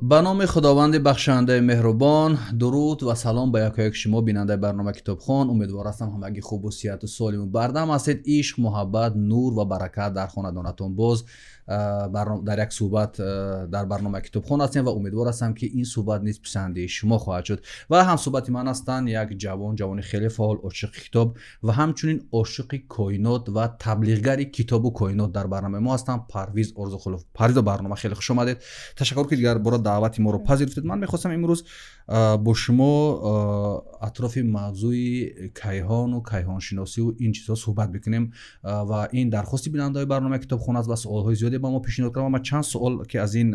Ба номи Худованди бахшандаи меҳрубон, дуруд ва салом ба якояки шумо, бинандаи барномаи Китобхон. Умедвор ҳастам, ҳамагӣ хубу сиҳату солиму бардам ҳастед. Ишқ, муҳаббат, нур ва баракат дар хонадонатон. Боз дар як суҳбат дар барномаи Китобхон ҳастем ва умедвор ҳастам, ки ин суҳбат низ писанди шумо хоҳад шуд. Ва ҳамсуҳбати ман ҳастанд як ҷавон, ҷавони хеле фаъол, ошиқи китоб ва ҳамчунин ошиқи коинот ва таблиғгари китобу коинот. Дар барномаи мо ҳастанд Парвиз Орзуқулов. Парвиз, ба барнома хеле хуш омадед. Ташаккур, ки дигар бора даъвати моро пазируфтед. Ман мехостам имрӯз бо шумо атрофи мавзӯи кайҳону кайҳоншиносиву ин чизҳо суҳбат бикунем. Ва ин дархости бинандаҳои барномаи Китобхона аст ва суолҳои зиёде ба мо пешниҳод карданд. Ман чанд суол, ки аз ин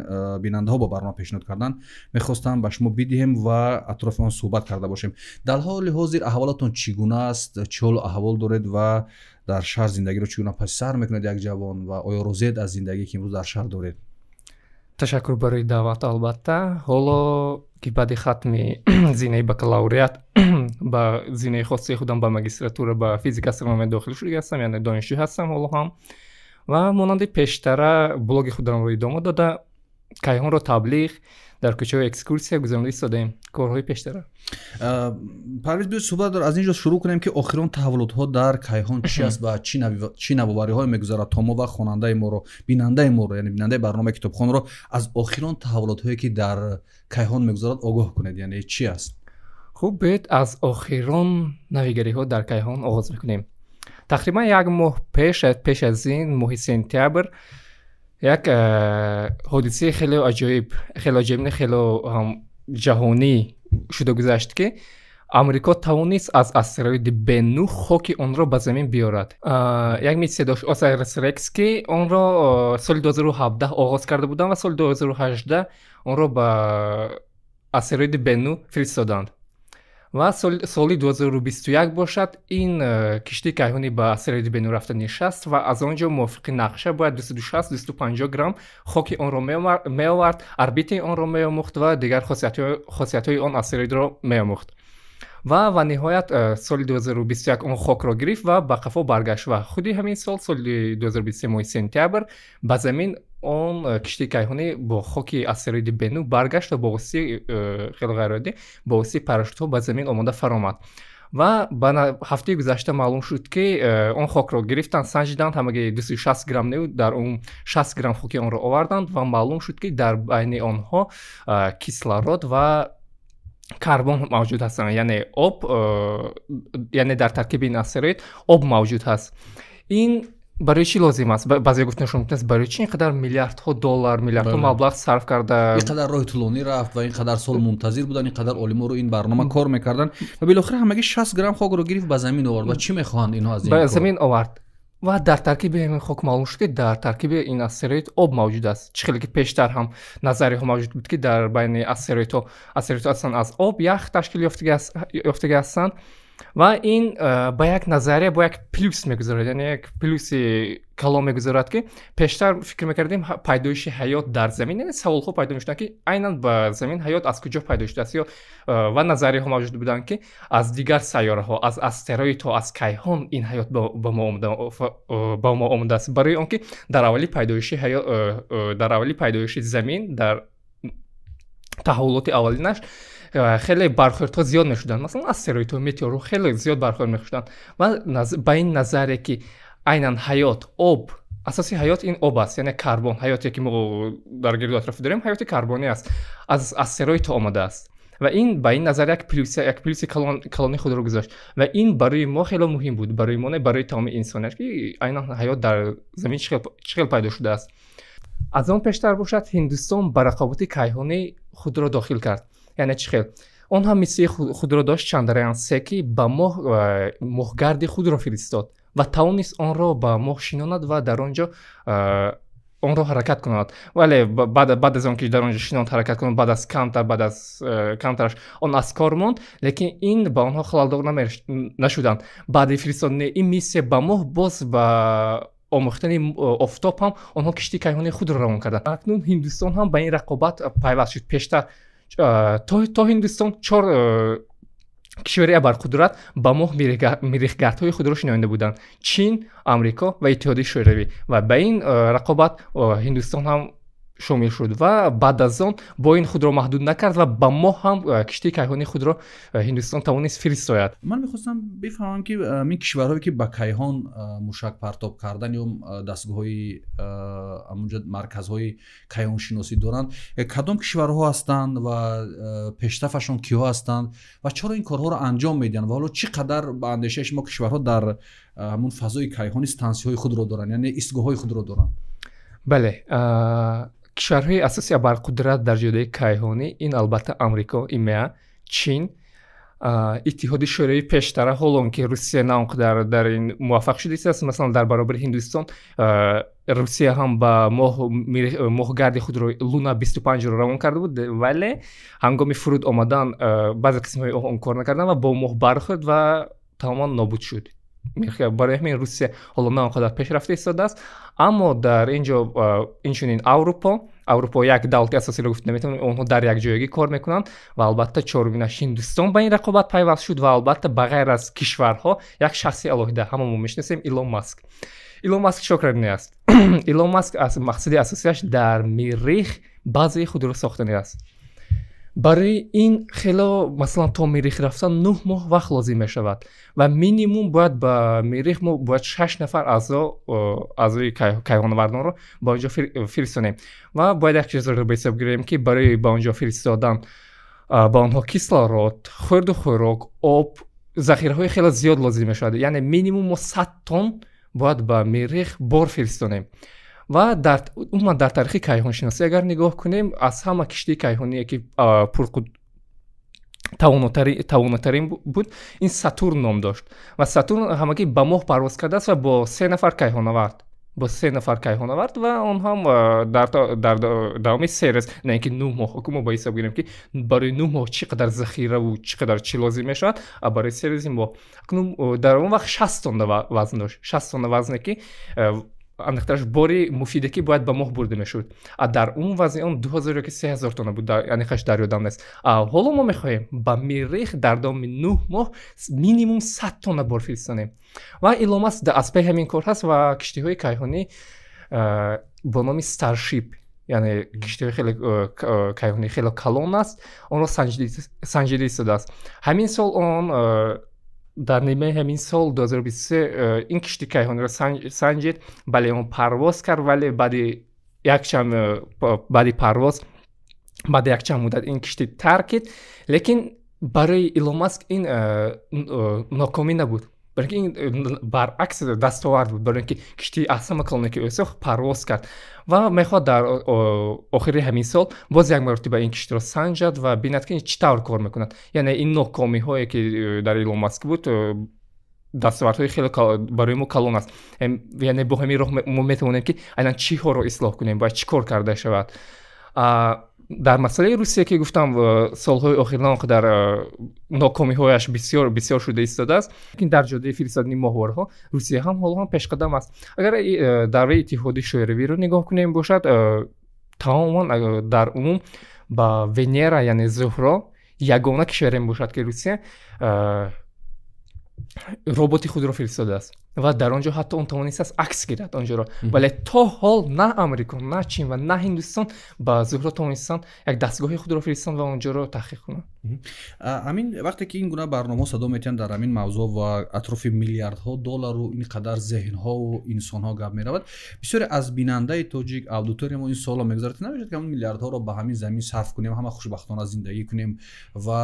бинандаҳо ба барнома пешниҳод карданд, мехостам ба шумо бидиҳем ва атрофи он суҳбат карда бошем. Дар ҳоли ҳозир аҳволатон чӣ гуна аст? Чӣ ҳолу аҳвол доред ва дар шаҳр зиндагиро чӣ гуна паси сар мекунед як ҷавон? Ва оё розиед аз зиндагие, ки имрӯз дар шаҳр доред? Ташаккур барои даъват. Албатта, ҳоло ки баъди хатми зинаи бакалавриат ба зинаи хосаи худам, ба магистратура, ба физика астрономия дохил шуда ҳастам, яъне донишҷӯ ҳастам ҳоло ҳам ва монанди пештара блоги худамро идома дода, кайҳонро таблиғ, дар кӯчаҳои экскурсия гузаронда истодаем, корҳои пештара. Парвиз, биёед суҳбат аз ин ҷо шурӯъ кунем, ки охирон таҳаввулотҳо дар кайҳон чи аст ва чӣ навовариҳое мегузарад, то мо ва хонандаи моро, бинандаи моро, яъне бинандаи барномаи Китобхонро аз охирон таҳаввулотҳое, ки дар кайҳон мегузарад, огоҳ кунед. Яъне чӣ аст? Хуб, биёед аз охирон навигариҳо дар кайҳон оғоз мекунем. Тақрибан як моҳ пеш аз ин, моҳи сентябр, як ҳодисаи хеле аҷоиб, хеле аҷоиб не, хеле ҷаҳонӣ шуда гузашт, ки Амрико тавонист аз астероиди Бенну хоки онро ба замин биёрад. Як миссия дошт, Осирис Рекс, ки онро соли 2017 оғоз карда буданд ва соли 2018 онро ба астероиди Бенну фиристоданд. Ва соли 2021 бошад, ин киштии кайҳонӣ ба астероиди Бенну рафта нишаст ва аз он ҷо мувофиқи нақша бояд 260-250 грамм хоки онро меовард, орбитаи онро меомӯхт ва дигар хосиятҳои он астероидро меомӯхт. Ва ниҳоят соли 2021 он хокро гирифт ва ба қафо баргашт. Ва худи ҳамин сол, соли 2023, моҳи сентябр, ба замин он киштии кайҳонӣ бо хоки астероиди Бенну баргашт ва бо воситаи хеле ғайриоддӣ, бо воситаи парашютҳо ба замин омода фаромад. Ва ба ҳафтаи гузашта маълум шуд, ки он хокро гирифтанд, санҷиданд, ҳамаги 260 грамм не, дар он 60 грамм хоки онро оварданд ва маълум шуд, ки дар байни онҳо кислород ва карбон мавҷуд ҳастанд, яъне об, яъне дар таркиби ин астероид об мавҷуд ҳаст. Ин барои чӣ лозим аст? Баъзе гуфтанашон мумкин аст, барои чӣ ин қадар миллиардҳо доллар, миллиардҳо маблағ сарф карда, ин қадар роҳи тӯлонӣ рафт ва ин қадар сол мунтазир буданд, ин қадар олиморо ин барнома кор мекарданд ва билохира ҳамагӣ 60 грамм хокро гирифт, ба замин овард. Ва чӣ мехоҳанд инҳо аз ин? Ба замин овард ва дар таркиби ҳамин хок маълум шуд, ки дар таркиби ин астероид об мавҷуд аст. Чӣ хеле ки пештар ҳам назарияҳо мавҷуд буд, ки дар байни астероидҳо аслан аз об, ях ташкил ёфтагӣ ҳастанд. Ва ин ба як назария бо як плюс мегузорад, яъне як плюси калон мегузорад, ки пештар фикр мекардем пайдоиши ҳаёт дар замин, яъне саволҳо пайдо мешуданд, ки айнан ба замин ҳаёт аз куҷо пайдо шудааст, ё ва назарияҳо мавҷуд буданд, ки аз дигар сайёраҳо, аз астероидҳо, аз кайҳон ин ҳаёт ба мо омадааст, барои он ки дар аввали пайдоиши ҳаёт, дар аввали пайдоиши замин, дар таҳаввулоти аввалинаш хеле бархӯрдҳо зиёд мешуданд. Масалан, астероидҳо, метеорҳо хеле зиёд бархӯрд мешуданд. Ва ба ин назария, ки айнан ҳаёт, об, асоси ҳаёт ин об аст, яъне карбон, ҳаёте ки мо дар гирду атроф дорем, ҳаёти карбонӣ аст, аз астероидҳо омадааст. Ва ин ба ин назар як плюси калони худро гузошт. Ва ин барои мо хеле муҳим буд, барои мо не, барои тамоми инсоният, ки айнан ҳаёт дар замин чӣ хел пайдо шудааст. Аз он пештар бошад, Ҳиндустон ба рақобати кайҳонӣ худро дохил кард. Яъне чӣ хел? Он ҳам миссияи худро дошт, Чандраян 3, ки ба моҳ моҳгарди худро фиристод ва тавонист онро ба моҳ шинонад ва дар он ҷо онро ҳаракат кунад. Вале баъд аз он ки дар он ҷо шинонд, ҳаракат кунад, баъд аз камтараш он аз кор монд, лекин ин ба онҳо халалдор нашуданд. Баъди фиристодани ин миссия ба моҳ, боз ба омӯхтани офтоб ҳам онҳо киштии кайҳонии худро равон карданд. Акнун Ҳиндустон ҳам ба ин рақобат пайваст шуд. Пештар то Ҳиндустон чор кишвари абарқудрат ба моҳ мирихгардҳои худро шинонида буданд: Чин, Амрико ва Иттиҳоди Шӯравӣ. Ва ба ин рақобат Ҳиндустон ҳам шомил шуд ва баъд аз он бо ин худро маҳдуд накард ва ба моҳ ҳам киштии кайҳонии худро Ҳиндустон тавонист фиристояд. Ман мехостам бифаҳмам, ки ин кишварҳое, ки ба кайҳон мушак партоб кардан ё дастгоҳҳои амунҷо, марказҳои кайҳоншиносӣ доранд, кадом кишварҳо ҳастанд ва пештафашон киҳо ҳастанд ва чаро ин корҳоро анҷом медиҳанд ва ҳоло чӣ қадар ба андешаи шумо кишварҳо дар ҳамун фазои кайҳонӣ стансияҳои худро доранд, яъне истгоҳҳои худро доранд? Бале, кишварҳои асосии абарқудрат дар ҷодаи кайҳонӣ ин албатта Амрико, ИМА, Чин, Иттиҳоди Шӯравӣ пештара, ҳоло он ки Русия на он қадар дар ин муваффақ шудааст. Масалан, дар баробари Ҳиндустон Русия ҳам ба моҳ моҳгарди худро Луна 25-ро равон карда буд, вале ҳангоми фуруд омадан баъзе қисмҳои он кор накарданд ва бо моҳ бархӯрд ва тамоман нобуд шуд. Барои ҳамин Русия ҳоло на он қадар пешрафта истодааст. Аммо дар ин ҷо инчунин Аврупо як давлати асосиро гуфта наметавонем, онҳо дар якҷоягӣ кор мекунанд ва албатта чоруминаш Ҳиндустон ба ин рақобат пайваст шуд ва албатта ба ғайр аз кишварҳо як шахси алоҳида ҳама мо мешиносем, Илон Маск. Илон Маск чӣ кардани аст? Илон Маск мақсади асосиаш дар Миррих базаи худро сохтани аст. Барои ин хело, масалан, то Миррих рафтан 9 моҳ вақт лозим мешавад ва минимум бояд ба Миррих мо бояд шаш нафар аъзои кайҳонавардонро ба он ҷо фиристонем. Ва бояд як чизро ба ҳисоб гирем, ки барои ба он ҷо фиристодан ба онҳо кислород, хӯрду хӯрок, об, захираҳои хеле зиёд лозим мешавад. Яъне минимум мо 100 тонн бояд ба Миррих бор фиристонем. Ва умуман дар таърихи кайҳоншиносӣ агар нигоҳ кунем, аз ҳама киштии кайҳоние, ки тавонотарин буд, ин Сатурн ном дошт ва Сатурн ҳамагӣ ба моҳ парвоз кардааст ва бо се нафар кайҳонавард ва он ҳам дар давоми 3 рӯз, на ин ки 9 моҳ. Мо ба ҳисоб гирем, ки барои 9 моҳ чӣ қадар захираву чӣ қадар чӣ лозим мешавад, а барои 3 рӯзи моҳ. Акнун дар он вақт 60 тонна вазн дошт, 60 тонна вазне, ки андехтараш бори муфиде, ки бояд ба моҳ бурда мешуд, а дар он вазни он 2000 ёки 3000 тонна буд, аниқаш дар ёдам нест. Ҳоло мо мехоҳем ба Миррих дар давоми 9 моҳ минимум 100 тонна бор фиристонем ва Илон Маск аз паи ҳамин кор ҳаст ва киштиҳои кайҳонӣ бо номи Старшип, яъне киштиҳои хеле кайҳонӣ хеле калон аст, онро санҷида истодааст. Ҳамин сол он дар нимаи ҳамин сол 2023 ин кишти кайҳониро санҷид. Бале, он парвоз кард, вале баъди парвоз баъди якчанд муддат ин киштӣ таркид. Лекин барои Илон Маск ин нокомӣ набуд, балки ин баръакс дастовард буд, барои ин ки киштии аз ҳама калоне, ки ӯ сохт, парвоз кард. Ва мехоҳад дар охири ҳамин сол боз як маротиба ин киштиро санҷад ва бинад, ки ин чӣ тавр кор мекунад. Яъне ин нокомиҳое, ки дар Илон Маск буд, дастовардҳои хеле барои мо калон аст. Яъне бо ҳамин роҳ мо метавонем, ки айнан чиҳоро ислоҳ кунем, бояд чӣ кор карда шавад. Дар масъалаи Русия, ки гуфтам, солҳои охир на он қадар нокомиҳояш бисёр бисёр шуда истодааст, лекин дар ҷодаи фиристодани моҳвораҳо Русия ҳам ҳоло ҳам пешқадам аст. Агар давраи Иттиҳоди Шӯравиро нигоҳ кунем бошад, тамоман дар умум ба Венера, яъне Зуҳро, ягона кишваре мебошад, ки Русия роботи худро фиристодааст ва дар он ҷо ҳатто он тавонистааст акс гирад онҷоро. Вале то ҳол на Амрико, на Чин ва на Ҳиндустон ба Зуҳро тавонистанд як дастгоҳи худро фиристанд ва онҷоро таҳқиқ кунанд. Ҳамин вақте ки ин гуна барномаҳо садо метиҳанд дар ҳамин мавзӯъ ва атрофи миллиардҳо доллару ин қадар зеҳнҳову инсонҳо гап меравад, бисёре аз бинандаи тоҷик, аудитория мо ин суолро мегузорад, ки намешавад, ки ҳамин миллиардҳоро ба ҳамин замин сарф кунем, ҳама хушбахтона зиндагӣ кунем ва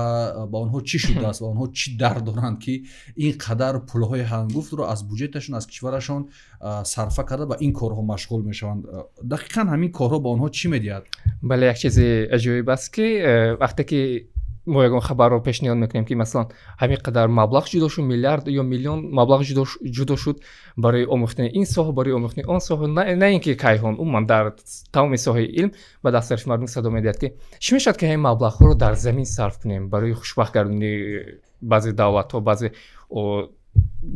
ба онҳо чӣ шудааст ва онҳо чӣ дард доранд, ки ин қадар пулҳои ҳангуфтро аз буҷеташон, аз кишварашон сарфа карда ба ин корҳо машғул мешаванд? Дақиқан ҳамин корҳо ба онҳо чӣ медиҳад? Бале, як чизи аҷоиб аст, ки вақте ки мо ягон хабарро пешниҳод мекунем, ки масалан ҳамин қадар маблағ ҷудо шуд, миллиард ё миллион маблағ ҷудо шуд барои омӯхтани ин соҳа, барои омӯхтани он соҳа, на ин ки кайҳон, умуман дар тамоми соҳаи илм, ба дастарафи мардум садо медиҳад, ки чӣ мешавад, ки ҳамин маблағҳоро дар замин сарф кунем барои хушбахт гардонии баъзе давлатҳо, баъзе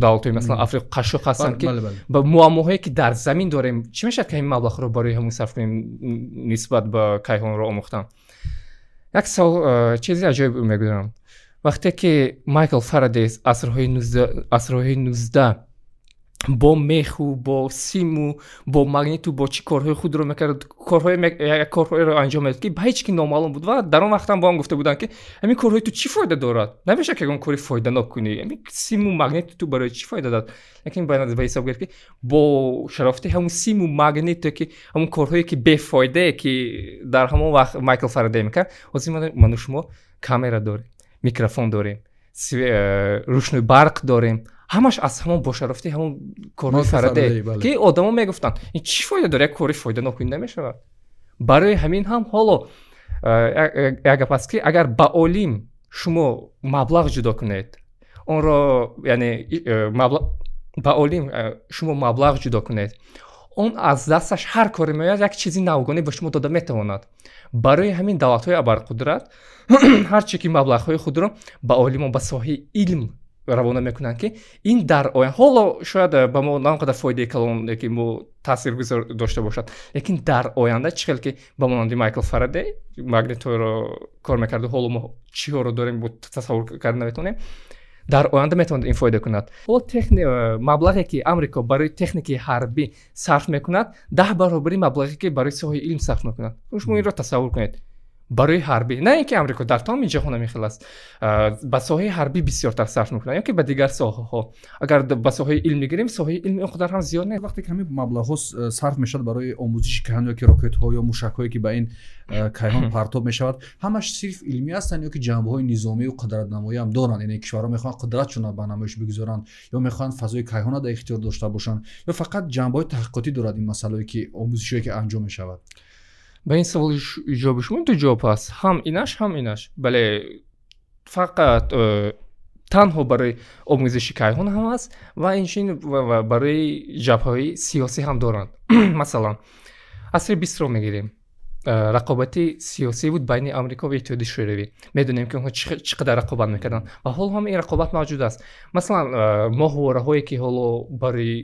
давлатҳои, масалан, Африқо қашшоқ ҳастанд, ки ба муаммоҳое, ки дар замин дорем, чӣ мешавад, ки ҳамин маблағҳоро барои ҳамон сарф кунем нисбат ба кайҳонро омӯхтан? Як савол, чизи аҷоиб мегӯям. Вақте ки Майкл Фарадей асрҳои 19 Бо меху, бо симу, бо магниту, бо чӣ корҳои худро мекард, корҳоеро анҷом медод, ки ба ҳеҷ ки номаълум буд. Ва дар он вақт ҳам бо ҳам гуфта буданд, ки ҳамин корҳои ту чӣ фоида дорад? Намешавад ки ягон кори фоиданок кунӣ, ҳамин симу магнити ту барои чӣ фоида дод? Лекин бояд ба ҳисоб гирифт, ки бо шарофати ҳамун симу магните, ки ҳамун корҳое ки бефоидае, ки дар ҳамон вақт Майкл Фарадей мекард, ҳозир ману шумо камера дорем, микрофон дорем, рӯшнои барқ дорем. Ҳамаш аз ҳамон бо шарофати ҳамон корҳои Фарадей, ки одамо мегуфтанд, ин чӣ фоида дорад, як кори фоиданок кунӣ намешавад. Барои ҳамин ҳам ҳоло як гап аст, ки агар ба олим шумо маблағ ҷудо кунед, онро, яъне ба олим шумо маблағ ҷудо кунед, он аз дасташ ҳар коре меояд, як чизи навгонӣ ба шумо дода метавонад. Барои ҳамин давлатҳои абарқудрат ҳар чӣ ки маблағҳои худро ба олимон, ба соҳаи илм равона мекунанд, ки ин дар оянда, ҳоло шояд ба мо на он қадар фоидаи калоне ки мо таъсиргузор дошта бошад, лекин дар оянда чӣ хел ки ба монанди Майкл Фарадей магнитҳоро кор мекарду, ҳоло мо чиҳоро дорем, бо тасаввур карда наметавонем, дар оянда метавонад ин фоида кунад. Ҳоло маблағе ки Амрико барои техникаи ҳарбӣ сарф мекунад, 10 баробари маблағе ки барои соҳаи илм сарф мекунад. Шумо инро тасаввур кунед. Барои ҳарбӣ, на ин ки Амрико, дар тамоми ҷаҳон ҳамин хел аст, ба соҳаи ҳарбӣ бисёртар сарф мекунад ё ки ба дигар соҳаҳо. Агар ба соҳаи илм мегирем, соҳаи илм он қадар ҳам зиёд не. Вақте ки ҳамин маблағҳо сарф мешавад барои омӯзиши кайҳон ё ки рокетҳо ё мушакҳое ки ба ин кайҳон партоб мешавад, ҳамаш сирф илмӣ ҳастанд ё ки ҷанбаҳои низомию қудратнамоӣ ҳам доранд? Яъне кишварҳо мехоҳанд қудратшонро ба намоиш бигузоранд ё мехоҳанд фазои кайҳонро дар ихтиёр дошта бошанд, ё фақат ҷанбаҳои таҳқиқотӣ дорад ин масъалае ки омӯзишҳое ки анҷом мешавад? Ба ин саволи ҷавоби шумо ду ҷавоб ҳаст, ҳам инаш, ҳам инаш. Бале, фақат танҳо барои омӯзиши кайҳон ҳам аст ва инчунин барои ҷабҳаҳои сиёсӣ ҳам доранд. Масалан, асри бистро мегирем. Рақобати сиёсӣ буд байни Амрико ва Иттиҳоди Шӯравӣ. Медонем, ки онҳо чӣ қадар рақобат мекарданд ва ҳоло ҳам ин рақобат мавҷуд аст. Масалан, моҳвораҳое ки ҳоло барои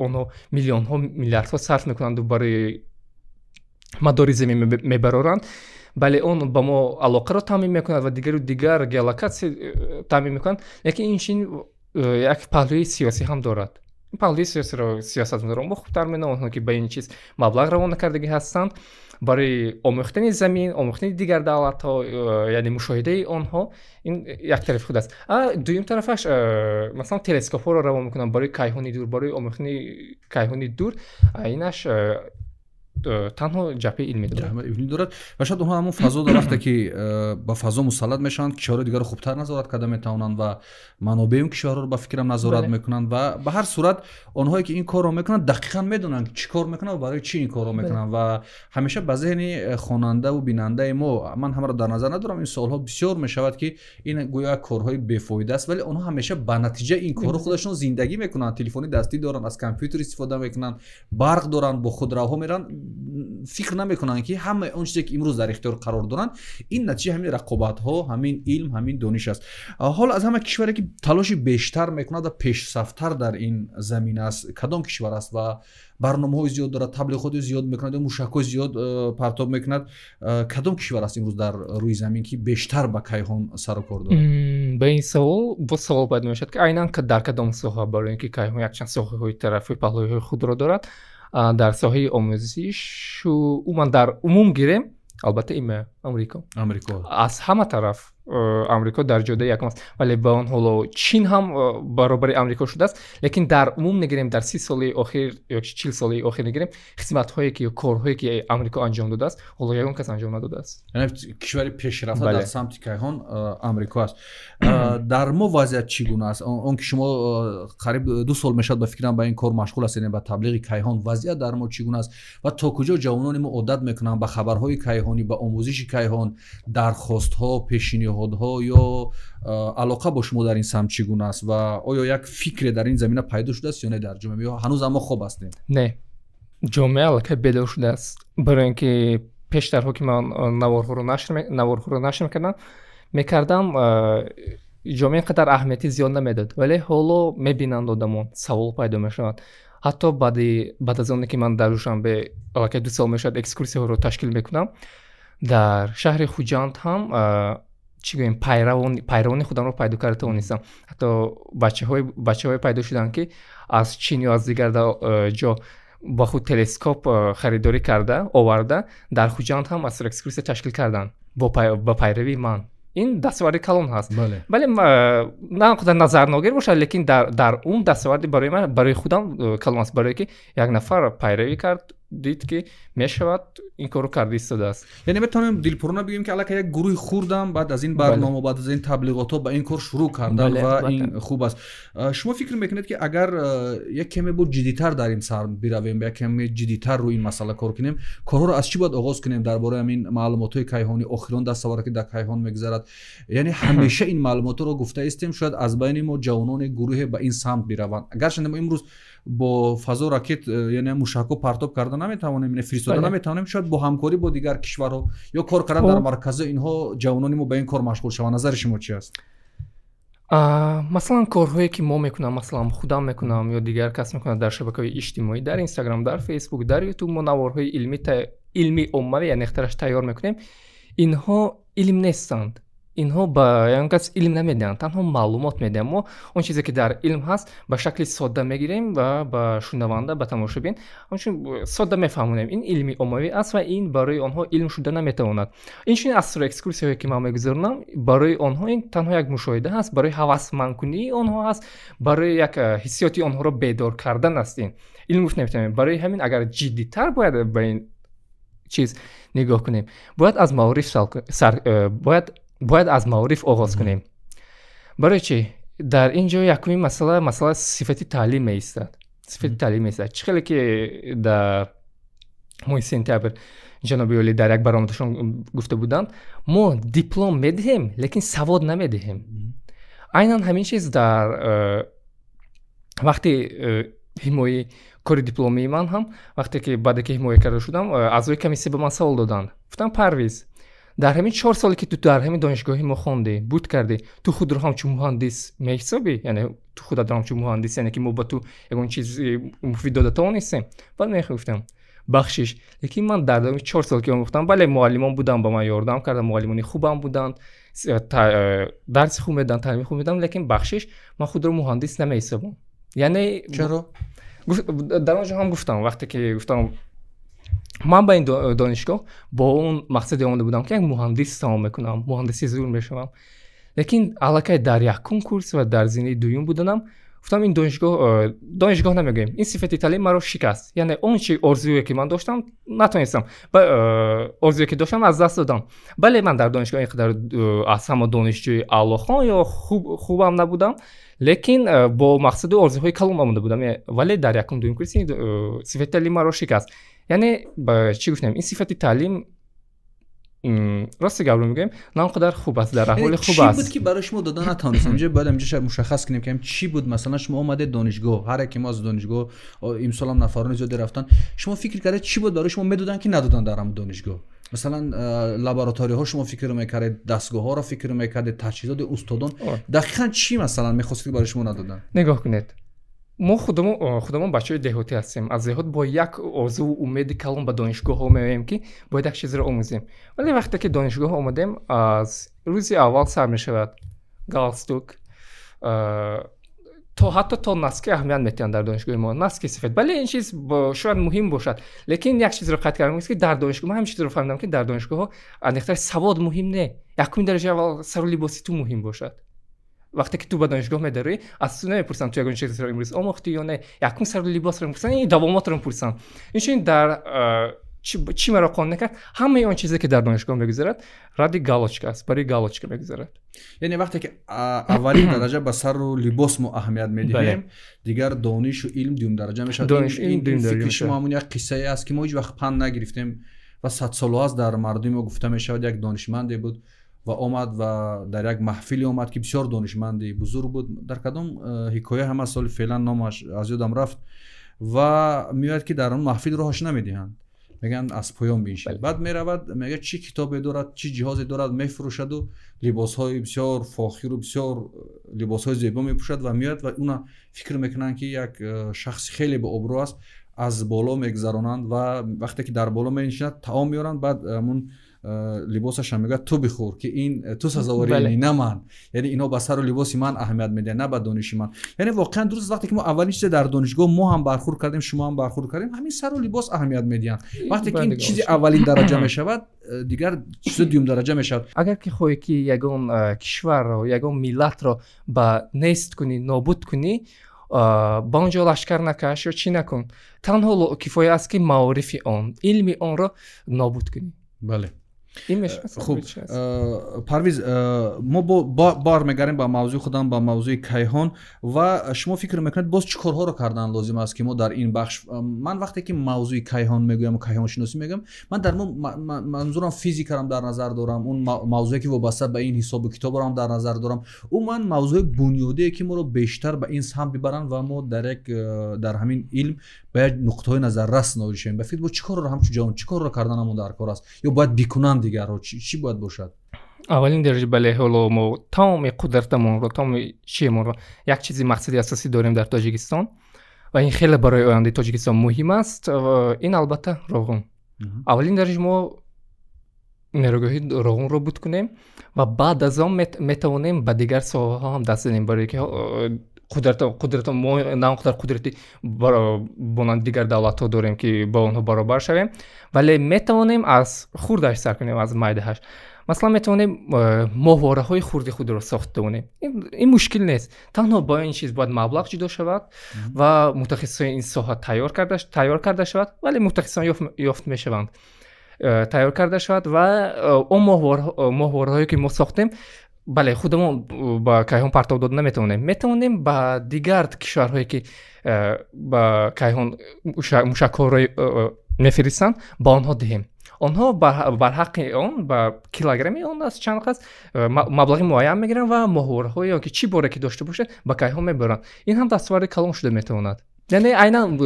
онҳо миллионҳо, миллиардҳо сарф мекунанду барои мадори замин мебароранд, бале, он ба мо алоқаро таъмин мекунад ва дигару дигар геолокатсия таъмин мекунад, лекин инчунин як паҳлӯи сиёсӣ ҳам дорад. Ин паҳлӯи сиёсиро сиёсатмадорон бо хубтар медонанд, онҳо ки ба ин чиз маблағ равона кардагӣ ҳастанд барои омӯхтани замин, омӯхтани дигар давлатҳо, яъне мушоҳидаи онҳо. Ин як тарафи худ аст. Дуюм тарафаш, масалан, телескопҳоро равон мекунанд барои кайҳони дур, барои омӯхтани кайҳони дур. Инаш танҳо ҷабҳаи илмӣ дорад. Ҷабҳаи илмӣ дорад ва шояд онҳо ҳамон фазо дар вақте ки ба фазо мусаллат мешаванд, кишварҳои дигарро хубтар назорат карда метавонанд ва манобеи он кишварҳоро ба фикрам назорат мекунанд. Ва ба ҳар сурат онҳое ки ин корро мекунанд, дақиқан медонанд, чӣ кор мекунанд ва барои чӣ ин корро мекунанд. Ва ҳамеша ба зеҳни хонандаву бинандаи мо, ман ҳамаро дар назар надорам, ин суолҳо бисёр мешавад, ки ин гӯё корҳои бефоида аст, вале онҳо ҳамеша ба натиҷаи ин корҳо худашон зиндагӣ мекунанд, телефони дастӣ доранд, аз компютер истифода мекунанд, барқ доранд, бо худравҳо меранд. Фикр намекунанд, ки ҳамаи он чизе ки имрӯз дар ихтиёр қарор доранд, ин натиҷаи ҳамин рақобатҳо, ҳамин илм, ҳамин дониш аст. Ҳоло аз ҳама кишваре ки талоши бештар мекунад ва пешсафтар дар ин замина аст, кадом кишвар аст ва барномаҳои зиёд дорад, таблиғоти зиёд мекунад ё мушакҳои зиёд партоб мекунад? Кадом кишвар аст имрӯз дар рӯи замин, ки бештар ба кайҳон сару кор дорад? Ба ин савол боз савол пайдо мешавад, ки айнан дар кадом соҳа, барои ин ки кайҳон якчанд соҳаҳои тарафи паҳлӯиҳои худро дорад. Дар соҳаи омӯзишу умуман, дар умум гирем, албатта има Амрико. Амрико. Аз ҳама тараф Амрико дар ҷодаи якум аст, вале ба он ҳоло Чин ҳам баробари Амрико шудааст. Лекин дар умум нигирем, дар 30 соли охир ё 40 соли охир нигирем, хизматҳое ки, корҳое ки Амрико анҷом додааст, ҳоло ягон кас анҷом надодааст. Яъне кишвари пешрафта дар самти кайҳон Амрико аст. Дар мо вазъият чӣ гуна аст? Он ки шумо қариб 2 сол мешавад, ба фикрам, ба ин кор машғул ҳастед, яъне ба таблиғи кайҳон, вазъият дар мо чӣ гуна аст ва то куҷо ҷавонони мо одат мекунанд ба хабарҳои кайҳонӣ, ба омӯзиши кайҳон? Дархостҳо, пешниҳодҳо ё алоқа бо шумо дар ин самт чӣ гуна аст ва оё як фикре дар ин замина пайдо шудааст ё не дар ҷомеа, ё ҳанӯз мо хоб ҳастем? Не, ҷомеа аллакай бедор шудааст, барои ин ки пештарҳо ки ман наворҳоро нашр мекардам, ҷомеа ин қадар аҳамияти зиёд намедод, вале ҳоло мебинанд одамон, савол пайдо мешавад. Ҳатто баъд аз оне ки ман дар Душанбе аллакай 2 сол мешавад экскурсияҳоро ташкил мекунам, дар шаҳри Хуҷанд ҳам. Чӣ гӯем, пайравони худамро пайдо карда тавонистам. Ҳатто бачаҳое пайдо шуданд, ки аз Чин ё аз дигар ҷо ба худ телескоп харидорӣ карда оварда, дар Хуҷанд ҳам астроэкскурсия ташкил карданд ба пайравии ман. Ин дастоварди калон ҳаст. Бале, на он қадар назарногир бошад, лекин дар ум дастоварди барои ман, барои худам калон аст, барое ки як нафар пайравӣ кард, дид, ки мешавад, ин корро карда истодааст. Яъне метавонем дилпурона бигӯем, ки аллакай як гурӯҳи хурдам баъд аз ин барнома, баъд аз ин таблиғотҳо ба ин кор шурӯъ карданд ва ин хуб аст. Шумо фикр мекунед, ки агар як каме буд ҷиддитар дар ин сар биравем, як каме ҷиддитар рӯи ин масъала кор кунем, корҳоро аз чӣ бояд оғоз кунем дар бораи ҳамин маълумотҳои кайҳонӣ, охирон дастовард, ки дар кайҳон мегузарад? Яъне ҳамеша ин маълумотҳоро гуфта истем, шояд аз байни мо ҷавонони гурӯҳе ба ин самт бираванд. Гарчанде мо имрӯз бо фазо ракет, яъне мушакҳо партоб карда наметавонем, яъне фиристода наметавонем, шояд бо ҳамкорӣ бо дигар кишварҳо ё кор кардан дар маркази инҳо ҷавонони мо ба ин кор машғул шаванд. Назари шумо чи аст? Масалан, корҳое ки мо мекунам, масалан, худам мекунам ё дигар кас мекунад дар шабакаҳои иҷтимоӣ, дар Инстаграм, дар Фейсбук, дар Ютуб, мо наворҳои илмӣ оммавӣ, яъне ихтираш тайёр мекунем. Инҳо илм нестанд, инҳо ба ягон кас илм намедиҳанд, танҳо маълумот медиҳанд. Мо он чизе, ки дар илм ҳаст, ба шакли содда мегирем ва ба шунаванда, ба тамошобин ҳамчун содда мефаҳмонем. Ин илми оммавӣ аст ва ин барои онҳо илм шуда наметавонад. Инчунин астроэкскурсияҳое, ки ман мегузаронам, барои онҳо ин танҳо як мушоҳида ҳаст, барои ҳавасмандкунии онҳо ҳаст, барои як ҳиссиёти онҳоро бедор кардан аст. Ин илм гуфт наметавонем. Барои ҳамин, агар ҷиддитар бояд ба ин чиз нигоҳ кунем, бояд аз маориф сар, бояд аз маориф оғоз кунем. Барои чӣ? Дар ин ҷо якумин масъала сифати таълим меистад, сифати таълим меистад. Чӣ хеле ки дар моҳи сентябр ҷаноби олӣ дар як баромадашон гуфта буданд: мо диплом медиҳем, лекин савод намедиҳем. Айнан ҳамин чиз дар вақти ҳимояи кори дипломии ман ҳам, вақте ки баъде ки ҳимоя карда шудам, аъзои комиссия ба ман савол доданд, гуфтанд: «Парвиз, дар ҳамин 4 соле, ки ту дар ҳамин донишгоҳи мо хондӣ, буд кардӣ, ту худро ҳамчун муҳандис меҳисобӣ? Яъне ту худатро ҳамчун муҳандис, яъне ки мо ба ту ягон чизи муфид дода тавонистем?» Баъд ман гуфтам: «Бахшиш, лекин ман дар давоми 4 сол, ки омӯхтам, бале, муаллимон буданд, ба ман ёрдам карданд, муаллимони хубам буданд, дарси хуб медоданд, таълими хуб медоданд, лекин бахшиш, ман худро муҳандис намеҳисобам». Яъне Чаро? Дар он ҷо ҳам гуфтам, вақте ки гуфтам, ман ба ин донишгоҳ бо он мақсаде омада будам, ки як муҳандис тамом мекунам, муҳандиси зур мешавам, лекин аллакай дар якум курс ва дар зинаи дуюм буданам, гуфтам, ин донишгоҳ, донишгоҳ намегӯем, ин сифати таълим маро шикаст. Яъне он чи орзуе, ки ман доштам, натонистам, орзуе, ки доштам, аз даст додам. Бале, ман дар донишгоҳ ин қадар аз ҳама донишҷӯи аълохон ё хубам набудам, лекин бо мақсаду орзуҳои калон омода будам, вале дар якум, дуюм курс сифати таълим маро шикаст. Яъне чӣ гуфтем, ин сифати таълим, рости гапро мегӯем, на он қадар хуб аст, дар аҳволи хуб аст. Чӣ буд, ки барои шумо дода натавонистем? Инҷо бояд инҷо мушаххас кунем, ки чӣ буд. Масалан, шумо омадед донишгоҳ, ҳар яке мо аз донишгоҳ, имсолам нафарони зиёде рафтанд, шумо фикр кардед, чӣ буд барои шумо медоданд, ки надоданд дар ҳамон донишгоҳ? Масалан, лабораторияҳо шумо фикр мекардед, дастгоҳҳоро фикр мекардед, таҷҳизоти устодон, дақиқан чӣ, масалан, мехостед, ки барои шумо надоданд? Нигоҳ кунед, мо худамон бачаҳои деҳотӣ ҳастем. Аз деҳот бо як орзуву умеди калон ба донишгоҳҳо меоем, ки бояд як чизро омӯзем, вале вақте ки донишгоҳ омадем, аз рӯзи аввал сар мешавад галстук, то ҳатто то носки аҳамият метиҳанд дар донишгоҳи мо, носки сафед. Бале, ин чиз шояд муҳим бошад, лекин як чизро қайд кардам, ки дар донишгоҳ ман ҳамин чизро фаҳмидам, ки дар донишгоҳҳо аниқтар савод муҳим не, якуми дараҷаи аввал сару либоси ту муҳим бошад. Вақте ки ту ба донишгоҳ медароӣ, аз ту намепурсанд, ту ягон чизро имрӯз омӯхтӣ ё не, якум сару либосро мепурсанд, ин давомотро мепурсанд. Инчунин дар чӣ маро қонеъ накард, ҳамаи он чизе, ки дар донишгоҳ мегузарад, ради галочка аст, барои галочка мегузарад. Яъне вақте ки аввалин дараҷа ба сару либос мо аҳамият медиҳем, дигар донишу илм дуюм дараҷа мешавад. Фикри шумо ҳамон як қиссае аст, ки мо ҳеҷ вақт панд нагирифтем ва садсолҳо аст дар мардуми мо гуфта мешавад. Як донишманде буд ва омад ва дар як маҳфиле омад, ки бисёр донишманди бузург буд. Дар кадом ҳикоя ҳама соли феълан номаш аз ёдам рафт. Ва меояд, ки дар он маҳфил роҳаш намедиҳанд, мегӯянд, аз поён биншин. Баъд меравад, мегӯяд, чӣ китобе дорад, чӣ ҷиҳозе дорад, мефурӯшаду либосҳои бисёр фохиру бисёр либосҳои зебо мепӯшад ва меояд ва уна фикр мекунанд, ки як шахси хеле бообрӯ аст. Аз боло мегузаронанд ва вақте ки дар боло менишинад, таом меоранд. Баъд ҳамун Либосашам мегӯяд, ту бихӯр, ки ин ту сазовори ини, на ман. Яъне инҳо ба сару либоси ман аҳамият медиҳанд, на ба дониши ман. Яъне воқеан дуруст, вақте ки мо аввалин чизе дар донишгоҳ мо ҳам бархӯрд кардем, шумо ҳам бархӯрд кардем, ҳамин сару либос аҳамият медиҳанд. Вақте ки ин чизи аввалин дараҷа мешавад, дигар чизи дуюм дараҷа мешавад. Агар ки хоҳӣ, ки ягон кишварро, ягон миллатро ба нест кунӣ, нобуд кунӣ, ба он ҷо лашкар накаш ё чӣ накун, танҳо кифоя аст, ки маорифи он, илми онро нобуд кунӣ. Бале, хуб, Парвиз, мо бармегардем ба мавзӯи худам, ба мавзӯи кайҳон. Ва шумо фикр мекунед, боз чӣ корҳоро кардан лозим аст, ки мо дар ин бахш? Ман вақте ки мавзӯи кайҳон мегӯям, кайҳоншиносӣ мегӯям, ман дар манзурам физикарам дар назар дорам, он мавзӯе ки вобаста ба ин ҳисобу китобро дар назар дорам, умуман мавзӯи бунёдие, ки моро бештар ба ин самт бибаранд ва мо дар як дар ҳамин илм ба як нуқтаҳои назаррас ноил шавем. Ба фикр, бо чӣ корро, ҳамчун ҷавон, чӣ корро карданамон дар кор аст ё бояд бикунанд дигарро, чӣ бояд бошад? Аввалин дараҷа, бале, ҳоло мо тамоми қудратамонро, тамоми чиемонро, як чизи мақсади асосӣ дорем дар Тоҷикистон ва ин хеле барои ояндаи Тоҷикистон муҳим аст. Ин албатта Роғун. Аввалин дараҷа мо нерӯгоҳи Роғунро буд кунем ва баъд аз он метавонем ба дигар соҳаҳо ҳам даст занем, барое ки қудрат мо на он қадар қудрати монанди дигар давлатҳо дорем, ки ба онҳо баробар шавем, вале метавонем аз хурдаш сар кунем, аз майдаҳаш. Масалан, метавонем моҳвораҳои хурди худро сохта тавонем. Ин мушкил нест, танҳо ба ин чиз бояд маблағ ҷудо шавад ва мутахассисони ин соҳа тайёр карда шавад, вале мутахассисон ёфт мешаванд, тайёр карда шавад ва он моҳвораҳое, ки мо сохтем, бале, худамон ба кайҳон партов дода наметавонем, метавонем ба дигар кишварҳое, ки ба кайҳон мушакҳоро мефиристанд, ба онҳо диҳем. Онҳо бар ҳаққи он, ба килограмми он аз чанд қас маблағи муайян мегиранд ва моҳвораҳо ё ки чӣ боре ки дошта бошад, ба кайҳон мебаранд. Ин ҳам дастоварди калон шуда метавонад. Яъне айнан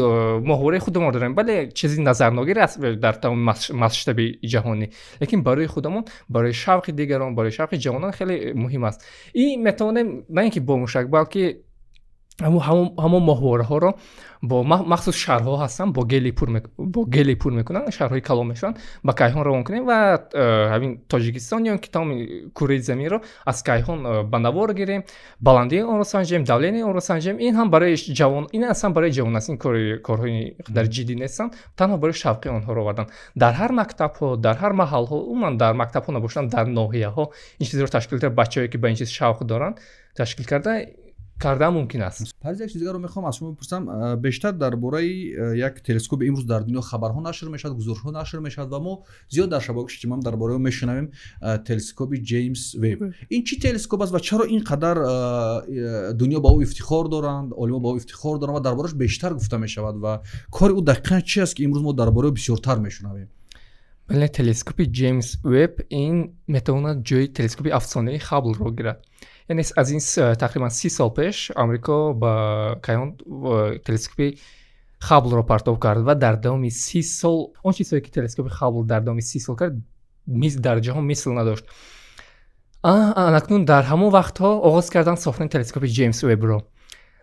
моҳвораи худамон дорем, бале, чизи назарногир аст дар тамоми масштаби ҷаҳонӣ, лекин барои худамон, барои шавқи дигарон, барои шавқи ҷавонон хеле муҳим аст. Ин метавонем на ин ки бо мушак, балки ҳамон моҳвораҳоро бо махсус шарҳо ҳастанд, бо гелий пур мекунанд, шарҳои калон мешаванд, ба кайҳон равон кунем ва ҳамин Тоҷикистон ё ки тамоми кураи заминро аз кайҳон ба навор гирем, баландии онро санҷем, давленияи онро санҷем. Ин ҳам барои ҷавон, ин аслан барои ҷавон аст. Ин корҳои қадар ҷиддӣ нестанд, танҳо барои шавқи онҳоро овардан. Дар ҳар мактабҳо, дар ҳар маҳалҳо, умуман дар мактабҳо набошанд, дар ноҳияҳо ин чизро ташкил карда, бачаҳое, ки ба ин чиз шавқ доранд, ташкил кардан мумкин аст. Парвиз, як чиз дигарро мехоҳам аз шумо бипурсам, бештар дар бораи як телескопи имрӯз дар дунё хабарҳо нашр мешавад, гузоришҳо нашр мешавад ва мо зиёд дар шабакаи иҷтимоӣ дар бораи он мешунавем, телескопи Ҷеймс Веб. Ин чӣ телескоп аст ва чаро ин қадар дунё ба ӯ ифтихор доранд, олимо ба ӯ ифтихор доранд ва дар борааш бештар гуфта мешавад ва кори ӯ дақиқан чи аст, ки имрӯз мо дар бораи ӯ бисёртар мешунавем? Бале, телескопи Ҷеймс Веб ин метавонад ҷои телескопи афсонаи Хабблро гирад. Яъне аз ин тақрибан 30 сол пеш Амрико ба кайҳон телескопи Хабблро партов кард ва дар давоми 30 сол он чизҳое, ки телескопи Хаббл дар давоми 30 сол кард, дар ҷаҳон мисл надошт. Анакнун дар ҳамон вақтҳо оғоз карданд сохтани телескопи Ҷеймс Вебро.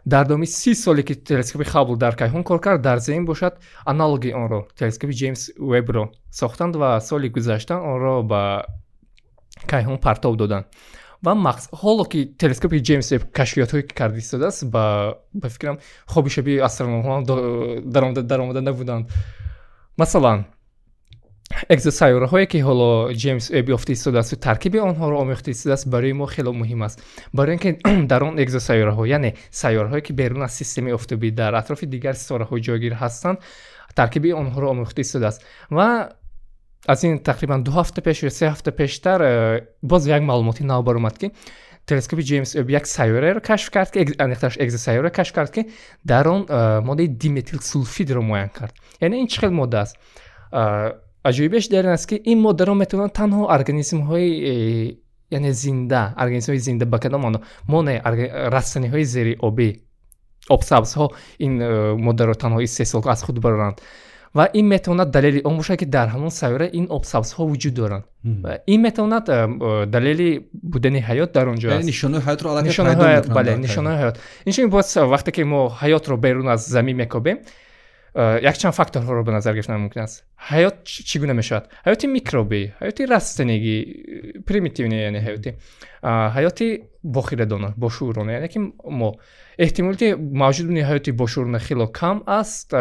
Дар давоми 30 соле, ки телескопи Хаббл дар кайҳон кор кард, дар замин бошад, аналоги онро, телескопи Ҷеймс Вебро сохтанд ва соли гузашта онро ба кайҳон партов доданд. Ва ҳоло ки телескопи Ҷеймс Веб кашфиётҳое, ки карда истодааст, ба фикрам, хоби шаби астрономҳо даромада набуданд. Масалан, экзосайёраҳое, ки ҳоло Ҷеймс Веб ёфта истодааст, таркиби онҳоро омӯхта истодааст, барои мо хело муҳим аст, барои ин ки дар он экзосайёраҳо, яъне сайёраҳое, ки берун аз системаи офтобӣ дар атрофи дигар ситораҳо ҷойгир ҳастанд, таркиби онҳоро омӯхта истодааст. Ва аз ин тақрибан 2 ҳафта пеш ё 3 ҳафта пештар боз як маълумоти нав баромад, ки телескопи Ҷеймс Веб як сайёраеро кашф кард, ки аниқтараш экзосайёра кашф кард, ки дар он моддаи диметилсулфидро муайян кард. Яъне ин чӣ хел модда аст? Аҷоибеш дар ин аст, ки ин моддаро метавонанд танҳо организмҳои яъне зинда, организмҳои зинда. Ба кадом маъно? Мо не, растаниҳои зериобӣ, обсабзҳо ин моддаро танҳо истеҳсол аз худ бароранд ва ин метавонад далели он бошад, ки дар ҳамон сайёра ин обсабзҳо вуҷуд доранд. Ин метавонад далели будани ҳаёт дар он ҷо аст. Нишонаҳои ҳаётро аллакай. Бале, нишонаҳои ҳаёт. Инчунин боз вақте ки мо ҳаётро берун аз замин мекобем. Якчанд факторҳоро ба назар гирифтан мумкин аст. Ҳаёт чӣ гуна мешавад? Ҳаёти микробӣ, ҳаёти растанигӣ, примитивӣ, яъне ҳаёти бохирадона, бошуурона, яъне ки мо эҳтимолияти мавҷуд будани ҳаёти бошуурона хело кам аст,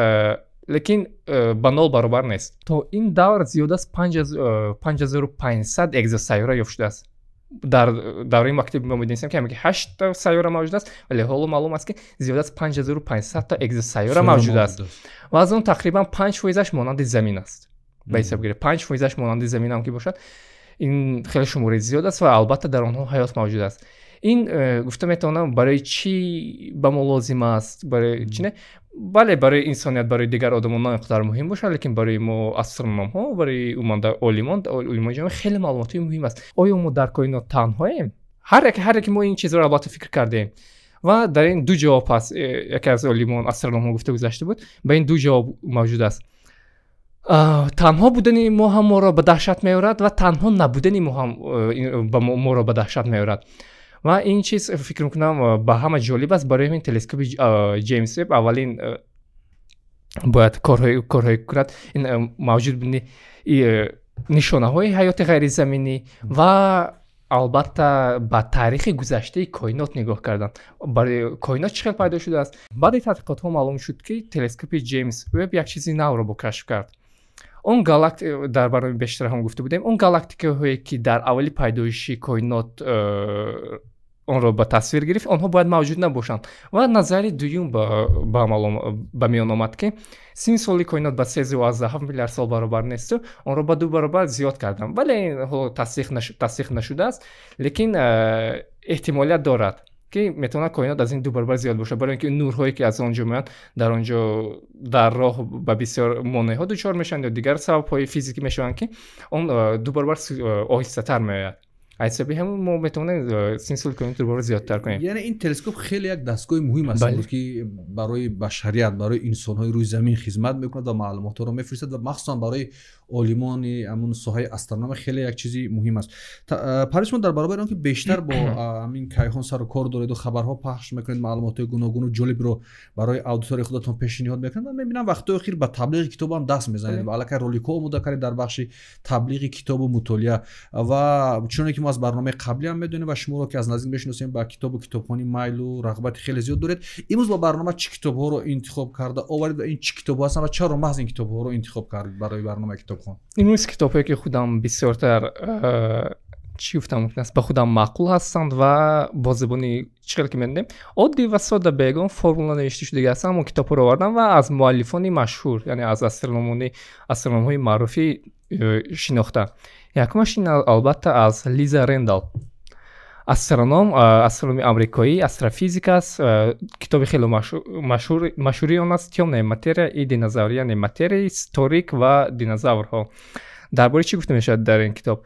лекин ба нол баробар нест. То ин давр зиёд аз 5500 экзосайёра ёфт шудааст. Дар давраи мактаби мо медонистем, ки ҳамаги ҳаштта сайёра мавҷуд аст, вале ҳоло маълум аст, ки зиёд аз 5500-та экзосайёра мавҷуд аст ва аз он тақрибан 5 фоизаш монанди Замин аст. Ба ҳисоб гиред, 5 фоизаш монанди Замин ҳам ки бошад, ин хеле шумораи зиёд аст ва албатта дар онҳо ҳаёт мавҷуд аст. Ин гуфта метавонам, барои чӣ ба мо лозим аст, барои чӣ не? Бале, барои инсоният, барои дигар одамон на он қадар муҳим бошад, лекин барои мо астрономҳо, барои умуман олимони ҷомеа хеле маълумотҳои муҳим аст. Оё мо дар коинот танҳоем? Ҳар яке мо ин чизро албатта фикр кардем ва дар ин ду ҷавоб ҳаст. Яке аз олимон, астрономҳо гуфта гузашта буд, ба ин ду ҷавоб мавҷуд аст. Танҳо будани мо ҳам моро ба даҳшат меорад ва танҳо набудани мо ҳам моро ба даҳшат меорад. Ва ин чиз, фикр мекунам, ба ҳама ҷолиб аст. Барои ҳамин телескопи Ҷеймс Веб аввалин бояд корҳое кунад, ин мавҷуд будани нишонаҳои ҳаёти ғайризаминӣ ва албатта ба таърихи гузаштаи коинот нигоҳ кардан, барои коинот чӣ хел пайдо шудааст. Баъди тадқиқотҳо маълум шуд, ки телескопи Ҷеймс Веб як чизи навро бо кашф кард. Он галакт дар барномаи бештар ҳам гуфта будем, он галактикаҳое, ки дар аввали пайдоиши коинот онро ба тасвир гирифт, онҳо бояд мавҷуд набошанд. Ва назари дуюм ба миён омад, ки синни соли коинот ба 3,7 миллиард сол баробар несту онро ба ду баробар зиёд карданд. Вале ин ҳоло тасдиқ нашудааст, лекин эҳтимолият дорад, ки метавонад коинот аз ин ду баробар зиёд бошад, барои ин ки нурҳое, ки аз он ҷо меоянд, дар он ҷо дар роҳ ба бисёр монеъҳо дучор мешаванд ё дигар сабабҳои физикӣ мешаванд, ки он ду баробар оҳистатар меояд. Аз ҳисоби ҳамин мо метавонем синни соли коинот ду баробар зиёдтар кунем. Яъне ин телескоп хеле як дастгоҳи муҳим аст, ки барои башарият, барои инсонҳои рӯи замин хизмат мекунад ва маълумотҳоро мефиристад ва махсусан барои олимони ҳамун соҳаи астрономия хеле як чизи муҳим аст. Парвиз, шумо дар баробари он ки бештар бо ҳамин кайҳон сару кор дореду, хабарҳо пахш мекунед, маълумотҳои гуногуну ҷолибро барои аудиторияи худатон пешниҳод мекунед, ман мебинам, вақтҳои охир ба таблиғи китобам даст мезанед ва аллакай роликҳо омода кардед дар бахши таблиғи китобу мутолиа. Ва чуноне ки мо аз барномаи қаблӣ ҳам медонем ва шуморо ки аз наздик мешиносем, ба китобу китобхонӣ майлу рағбати хеле зиёд доред. Имрӯз ба барнома чӣ китобҳоро интихоб карда оваред ва ин чӣ китобҳо ҳастанд ва чаро маҳз ин китобҳоро интихоб кардед барои барномаи китобхон? Имрӯз китобҳое, ки худам бисёртар, чӣ гуфтам мумкин аст, ба худам маъқул ҳастанд ва бо забони, чӣ хел ки медонем, оддӣ ва сода, бе ягон формула навишта шудагӣ ҳастанд, ҳамон китобҳоро овардам ва аз муаллифони машҳур, яъне аз астрономҳои маъруфи шинохта. Якумаш ин албатта аз Лиза Рендал, астроном, астрономи амрикоӣ, астрофизик аст. Китоби хеле машҳури он аст «Тёмная материя и динозавр», яъне материяи торик ва динозаврҳо. Дар бораи чӣ гуфта мешавад дар ин китоб?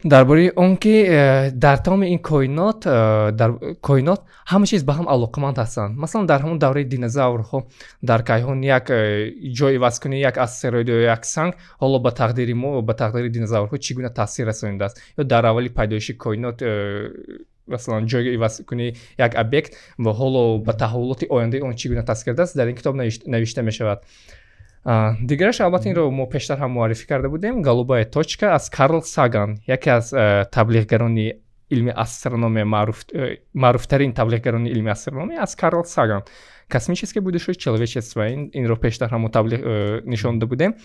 Дар бораи он ки дар тамоми ин коинот, дар коинот ҳама чиз ба ҳам алоқаманд ҳастанд. Масалан, дар ҳамон давраи динозаврҳо дар кайҳон як ҷой ивазкунии як астероид ё як санг ҳоло ба тақдири мо, ба тақдири динозаврҳо чӣ гуна таъсир расонидааст, ё дар аввали пайдоиши коинот, масалан, ҷойи ивазкунии як объект ва ҳоло ба таҳаввулоти ояндаи он чӣ гуна таъсир кардааст, дар ин китоб навишта мешавад. Дигараш, албатта, инро мо пештар ҳам муаррифӣ карда будем, «Голубая точка» аз Карл Саган, яке аз таблиғгарони илми астрономия, маъруфтарин таблиғгарони илми астрономия аз Карл Саган, «Космическое будущее человечества». Инро пештар ҳам мо таблиғ нишон дода будем.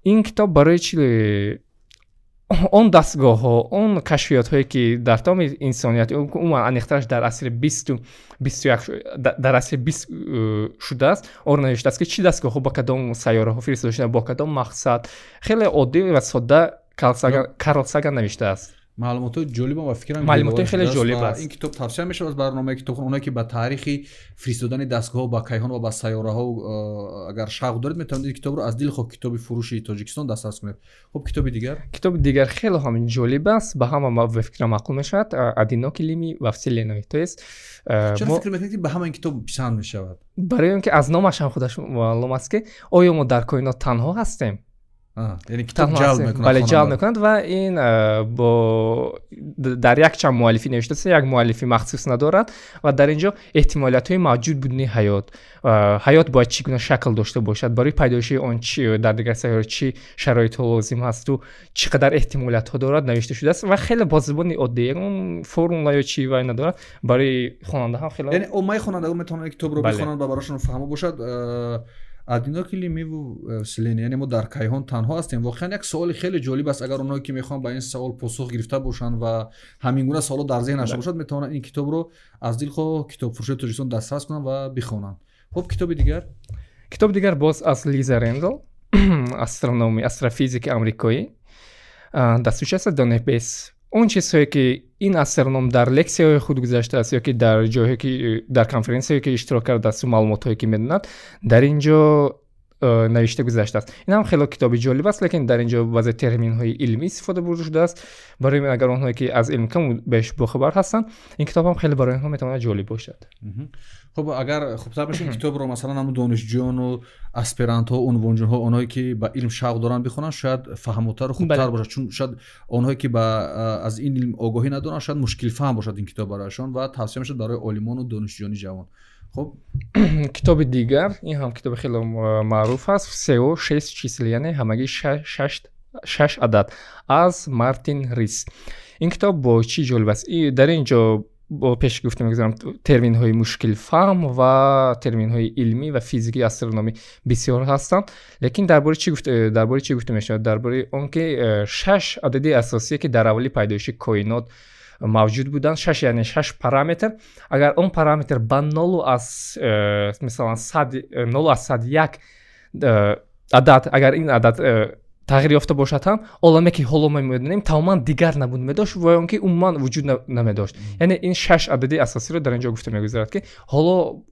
Ин китоб барои чи? Он дастгоҳҳо, он кашфиётҳое, ки дар тамоми инсоният, умуман аниқтараш дар асри бисту бисту як, дар асри бист шудааст, онро навиштааст, ки чӣ дастгоҳҳо ба кадом сайёраҳо фиристода шуда, бо кадом мақсад. Хеле оддӣ ва содда Карл Саган навиштааст. Маълумотҳои ҷолибам ва фикрам Маълумотҳои хеле ҷолиб аст. Ин китоб тавсия мешавад аз барномаи китобхон. Оное ки ба таърихи фиристодани дастгоҳҳо ба кайҳон ва ба сайёраҳо агар шавқ доред, метавонед ин китобро аз дилхоҳ китоби фурӯши Тоҷикистон дастрас кунед. Хуб, китоби дигар? Китоби дигар хеле ҳам ҷолиб аст, ба ҳама, ба фикрам, маъқул мешавад, «Одинокий ли мы во вселенной», то есть Чаро фикр мекунед, ки ба ҳама ин китоб писанд мешавад? Барои он ки аз номаш ҳам худаш маълум аст, ки оё мо дар коинот танҳо ҳастем. Яъне китоб ҷалб мекунад. Бале, ҷалб мекунад ва ин бо дар якчанд муаллифӣ навиштааст, як муаллифи махсус надорад ва дар ин ҷо эҳтимолиятҳои мавҷуд будани ҳаёт, ҳаёт бояд чӣ гуна шакл дошта бошад, барои пайдоиши он чи дар дигар сайёра чӣ шароитҳо лозим ҳасту чӣ қадар эҳтимолиятҳо дорад навишта шудааст ва хеле бо забони оддӣ, ягон формула ё чӣ вай надорад, барои хонанда ҳам хеле, яъне оммаи хонандагон метавонанд китобро бихонанд ва барошон фаҳмо бошад. Одиноки ли мы во вселенной, яъне мо дар кайҳон танҳо ҳастем. Воқеан як суоли хеле ҷолиб аст. Агар онҳое ки мехоҳанд ба ин савол посух гирифта бошанд ва ҳамин гуна саволот дар зеҳн дошта бошад, метавонанд ин китобро аз дилхоҳ китобфурӯшии Тоҷикистон дастрас кунанд ва бихонанд. Хуб, китоби дигар? Китоби дигар боз аз Лиза Рендл, астрономи, астрофизики амрикоӣ, Достучаться до небес. Он чизҳое ки ин астроном дар лексияҳои худ гузаштааст ё ки дар ҷойҳое ки дар конференсияҳое ки иштирок кардааст, маълумотҳое ки медонад, дар ин ҷо навишта гузаштааст. Ин ҳам хеле китоби ҷолиб аст, лекин дар ин ҷо баъзе терминҳои илмӣ истифода бурда шудааст. Барои агар онҳое ки аз илм каму беш бохабар ҳастанд, ин китоб ҳам хеле барои онҳо метавонад ҷолиб бошад. Хуб, агар хубтар бошад, ин китобро масалан ҳамун донишҷӯёну аспирантҳо, унвонҷӯҳо, онҳое ки ба илм шавқ доранд бихонанд, шояд фаҳмотару хубтар бошад, чун шояд онҳое ки аз ин илм огоҳӣ надоранд, шояд мушкилфаҳм бошад ин китоб барояшон ва тавсия мешавад барои олимону донишҷӯёни ҷавон. Хуб, китоби дигар, ин ҳам китоби хеле маъруф аст, Всего шесть чисел, яъне ҳамагӣ шаш адад, аз Мартин Рис. Ин китоб бо чӣ ҷолиб аст? Дар ин ҷо бо пеш гуфта мегузарам, терминҳои мушкилфаҳм ва терминҳои илмӣ ва физикӣ, астрономӣ бисёр ҳастанд, лекин дар бораи чӣ гуфта мешавад? Дар бораи он ки шаш адади асосие ки дар аввали пайдоиши коинот мавҷуд буданд, шаш, яъне шаш параметр. Агар он параметр ба нолу аз мисалан сад, 0,1 адад, агар ин адад тағйир ёфта бошад ҳам, оламе ки ҳоло мо медонем тамоман дигар набуд медошт ва он ки умуман вуҷуд намедошт. Яъне ин шаш адади асосиро дар ин ҷо гуфта мегузарад, ки ҳоло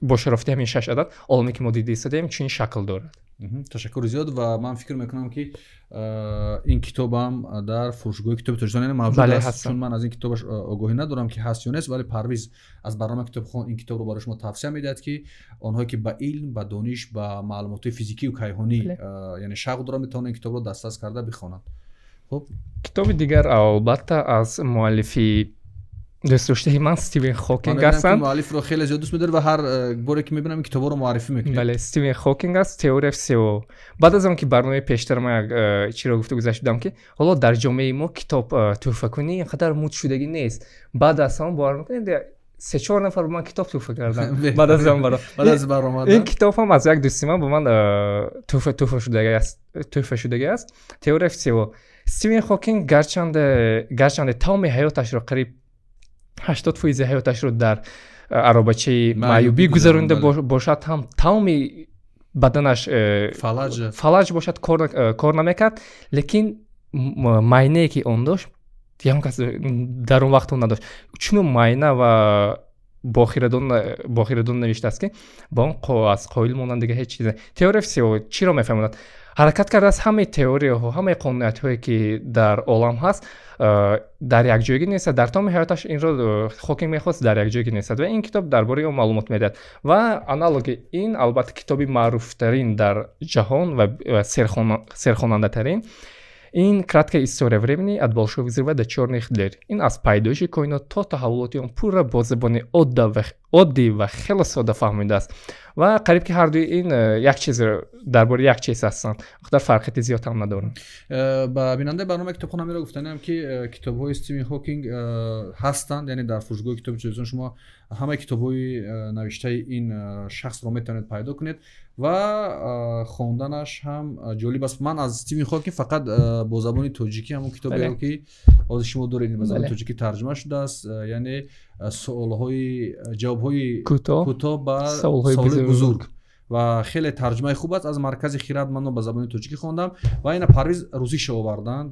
бо шарофати ҳамин шаш адад оламе ки мо дида истодаем чунин шакл дорад. Ташаккури зиёд ва ман фикр мекунам ки ин китобам дар фурӯшгоҳи китоби Тоҷикистон яъне мавҷуд аст, чун ман аз ин китобаш огоҳӣ надорам ки ҳаст ё нест, вале Парвиз аз барномаи китобхон ин китобро барои шумо тавсия медиҳад, ки онҳое ки ба илм, ба дониш, ба маълумотҳои физикию кайҳонӣ яъне шавқ доранд, метавонанд ин китобро дастрас карда бихонанд. Хуб, китоби дигар албатта аз муаллифи дӯстдоштаи ман Стивен Хокинг ҳастанд. Муаллифро хеле зиёд дӯст медоред ва ҳар боре ки мебинам ин китобҳоро муаррифӣ мекунед. Бале, Стивен Хокинг аст, Теория всего. Баъд аз он ки барномаи пештар ман як чиро гуфта гузашта будам, ки ҳоло дар ҷомеаи мо китоб тӯҳфакунӣ ин қадар муд шудагӣ нест. Баъд аз он бовар мекунед, се-чор нафар ба ман китоб тӯҳфа карданд. Баъд аз он баъд аз баромад. Ин китоб ҳам аз як дӯсти ман ба ман тӯҳфа шудагӣ аст. Теория всего. Стивен Хокинг гарчанде тамоми ҳаёташро, қариб 80% ҳаёташро дар аробачаи маъюбӣ гузаронда бошад ҳам, тамоми баданаш фалаҷ бошад, кор намекард, лекин майнае ки он дошт, ягон кас дар он вақт он надошт. Чунон майна ва бохирадон навиштааст, ки ба он аз қоил монанд дига ҳеҷ чизе. Теория всего чиро мефаҳмонад? Ҳаракат кардааст ҳамаи теорияҳо, ҳамаи қонуниятҳое ки дар олам ҳаст, дар якҷоягӣ нестад. Дар тамоми ҳаёташ инро Хокинг мехост дар якҷоягӣ нестад ва ин китоб дар бораи он маълумот медиҳад. Ва аналоги ин албатта китоби маъруфтарин дар ҷаҳон ва серхонандатарин ин Краткая история времени от Большого взрыва до черных дыр. Ин аз пайдоиши коинот то таҳаввулоти он пурра бо забони оддӣ ва хеле сода фаҳмидааст ва қариб ки ҳардуи ин як чиз, дар бораи як чиз ҳастанд, қадар фарқияти зиёд ҳам надоранд. Ба бинандаи барномаи китобхона меро гуфтаниам, ки китобҳои Стивен Хокинг ҳастанд, яъне дар фурӯшгоҳи китоби Тоҷикистон шумо ҳамаи китобҳои навиштаи ин шахсро метавонед пайдо кунед ва хонданаш ҳам ҷолиб аст. Ман аз Стивен Хокинг фақат бо забони тоҷикӣ ҳамон китоберо ки ҳозир шумо доред, ба забони тоҷикӣ тарҷума шудааст, яъне суолҳои ҷавобҳои кӯтоҳ ба саволҳои бузург ва хеле тарҷумаи хуб аст. Аз маркази Хирад ман ба забони тоҷикӣ хондам ва ина Парвиз рӯзиша оварданд.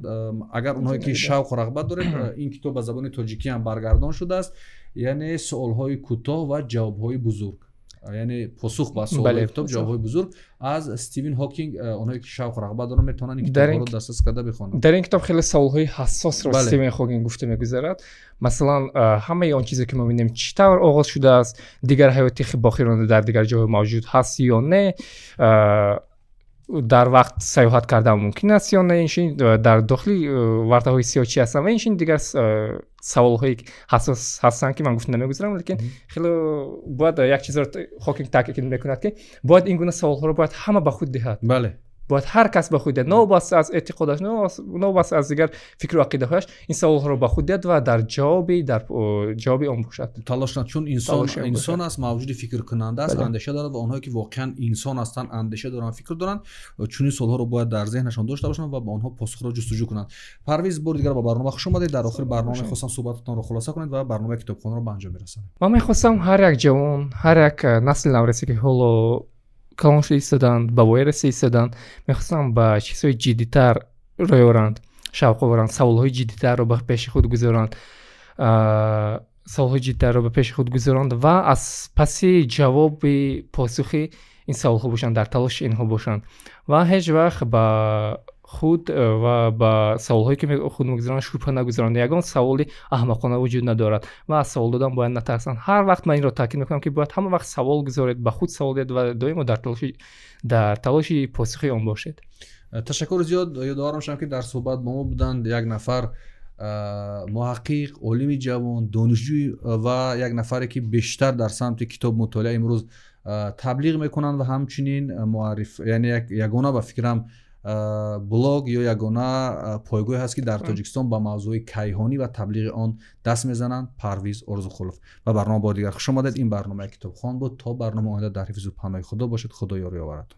Агар онҳое ки шавқу рағбат доред, ин китоб ба забони тоҷикӣ ҳам баргардон шудааст, яъне суолҳои кӯтоҳ ва ҷавобҳои бузург, яъне посух ба суолҳои китоб, ҷавобҳои бузург аз Стивен Хокинг. Онҳое ки шавқу рағбат доранд, метавонанд ин китобро дастрас карда бихонанд. Дар ин китоб хеле саволҳои ҳассосро Стивен Хокинг гуфта мегузарад. Масалан, ҳамаи он чизе ки мо мебинем чӣ тавр оғоз шудааст, дигар ҳаёти боқиронда дар дигар ҷойҳо мавҷуд ҳаст ё не. Дар вақт сайёҳат кардан мумкин аст ё не? Инчунин дар дохили вартаҳои сиёҳ чӣ ҳастанд? Ва инчунин дигар саволҳои ҳассос ҳастанд, ки ман гуфта намегузарам, лекин хеле бояд як чизро Хокинг таъкид мекунад, ки бояд ин гуна саволҳоро бояд ҳама ба худ диҳад. Бояд ҳар кас ба худ диҳад, новобаста аз эътиқодаш, новобаста аз дигар фикру ақидаҳояш, ин саволҳоро ба худ диҳад ва дар ҷавоби он бошад. Талош кунад, чун инсон инсон аст, мавҷуди фикркунанда аст, андеша дорад ва онҳое ки воқеан инсон ҳастанд, андеша доранд, фикр доранд, чунин суолҳоро бояд дар зеҳнашон дошта бошанд ва ба онҳо посухро ҷустуҷӯ кунанд. Парвиз, бори дигар ба барнома хуш омадед. Дар охири барнома мехостам суҳбататонро хулоса кунед ва барномаи китобхонаро ба анҷом мерасонем. Ман мехостам ҳар як ҷавон, ҳар як насли наврасе, ки ҳоло калон шуда истоданд, ба воя расида истоданд, мехостам ба чизҳои ҷиддитар рӯй оранд, шавқ оранд, саволҳои ҷиддитарро ба пеши худ гузоранд, саволҳои ҷиддитарро ба пеши худ гузоранд ва аз паси ҷавоби посухи ин саволҳо бошанд, дар талоши инҳо бошанд ва ҳеҷ вақт ба худ ва ба саволҳое ки худ мегузоранд, шубҳа нагузоранд. Ягон саволи аҳмақона вуҷуд надорад ва аз савол додан бояд натарсанд. Ҳар вақт ман инро таъкид мекунам, ки бояд ҳама вақт савол гузоред, ба худ савол диҳед ва доимо дар талоши посухи он бошед. Ташаккури зиёд. Ёдовар мешавам, ки дар суҳбат бо мо буданд як нафар муҳаққиқ, олими ҷавон, донишҷӯй ва як нафаре, ки бештар дар самти китоб мутолиа имрӯз таблиғ мекунанд ва ҳамчунин муарриф, яъне ягона, ба фикрам, блог ё ягона пойгоҳе ҳаст, ки дар Тоҷикистон ба мавзӯи кайҳонӣ ва таблиғи он даст мезананд, Парвиз Орзуқулов. Ба барнома бори дигар хуш омадед. Ин барномаи Китобхон буд. То барнома оянда дар ҳифзу паноҳи Худо бошед. Худо ёру ёваратон.